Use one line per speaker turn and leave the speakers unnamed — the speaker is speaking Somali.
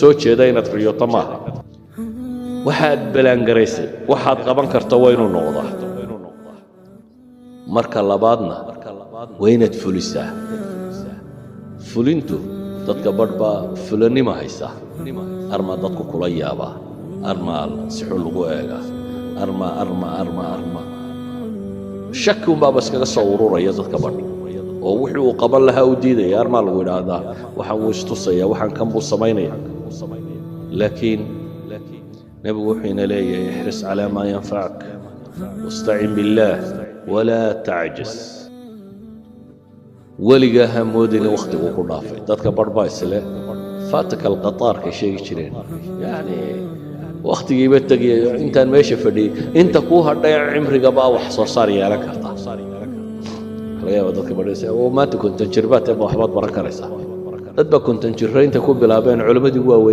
Soo jeeda inaad riyooto maaha. Waxaad balaangaraysay, waxaad qaban karta waa inuu noqdaa. Marka labaadna waa inaad fulisaa. Fulintu, dadka badh baa fulanima haysa. Armaa dadku kula yaabaa, armaa si xun lagu eegaa, arma arma arma arma shaki unbaaba iskaga soo ururaya dadka badh oo wixii uu qaban lahaa u diidaya. Armaa lagu idhaahdaa, waxaan wuu istusaya, waxaan kan buu samaynaya. Laakiin Nebigu wuxuu ina leeyahay: احرص على ما ينفعك واستعن بالله ولا تعجز. Weligaa ha moodin in wakhtigu ku dhaafay. Dadka barh baa isle فاتك القطار kay sheegi jireen, yacni wakhtigiiba tegayo intaan meesha fadhiyey. Inta kuu hadhay cimrigabaa wax soo saar yeelan karta. Waxa laga yaaba dadka badhaysa oo maanta 50 jir baad tee, ma waxbaad baran karaysaa? Dad baa 50 jirro inta ku bilaabeen culimmadii waaweyn.